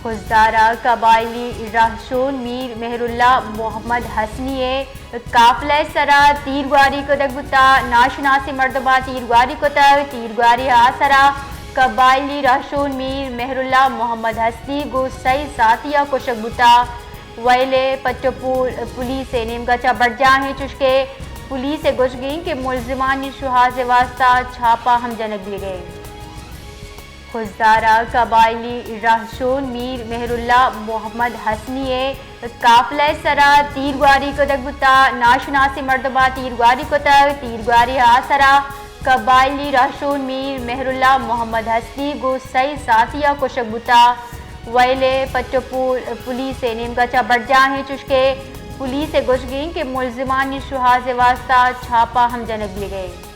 خضدار ءَ قبائلی رہشون میر مہراللہ محمد حسنی ءِ قافلہ ءِ سرا تیرگواری کتگ بوتگ۔ ناشناسیں مردماں تیرگواری کتگ۔ تیرگواری ءِ سرا قبائلی رہشون میر مہراللہ محمد حسنی گوں سئے ساتھی ءَ کشگ بوتگ۔ ویل ءِ پٹ ءُ پول پولیس ءِ نیمگ ءَ چہ برجاہ اِنت، چوشکہ پولیس ءِ گوشگ اِنت کہ ملزمانی شوہاز ءِ واستہ چھاپہ ہم جنگ بیگ ءَ اِنت۔ خضدار ءَ قبائلی رہشون میر مہراللہ محمد حسنی ءِ قافلہ ءِ سرا تیرگواری کتگ بوتگ۔ ناشناسیں مردماں تیرگواری کتگ۔ تیرگواری ءِ سرا قبائلی رہشون میر مہراللہ محمد حسنی گوں سئے ساتھی ءَ کشگ بوتگ۔ ویل ءِ پٹ ءُ پول پولیس ءِ نیمگ ءَ چہ برجاہ اِنت، چوشکہ پولیس ءِ گوشگ اِنت کہ ملزمانی شوہاز ءِ واستہ چھاپہ ہم جنگ بیگ ءَ اِنت۔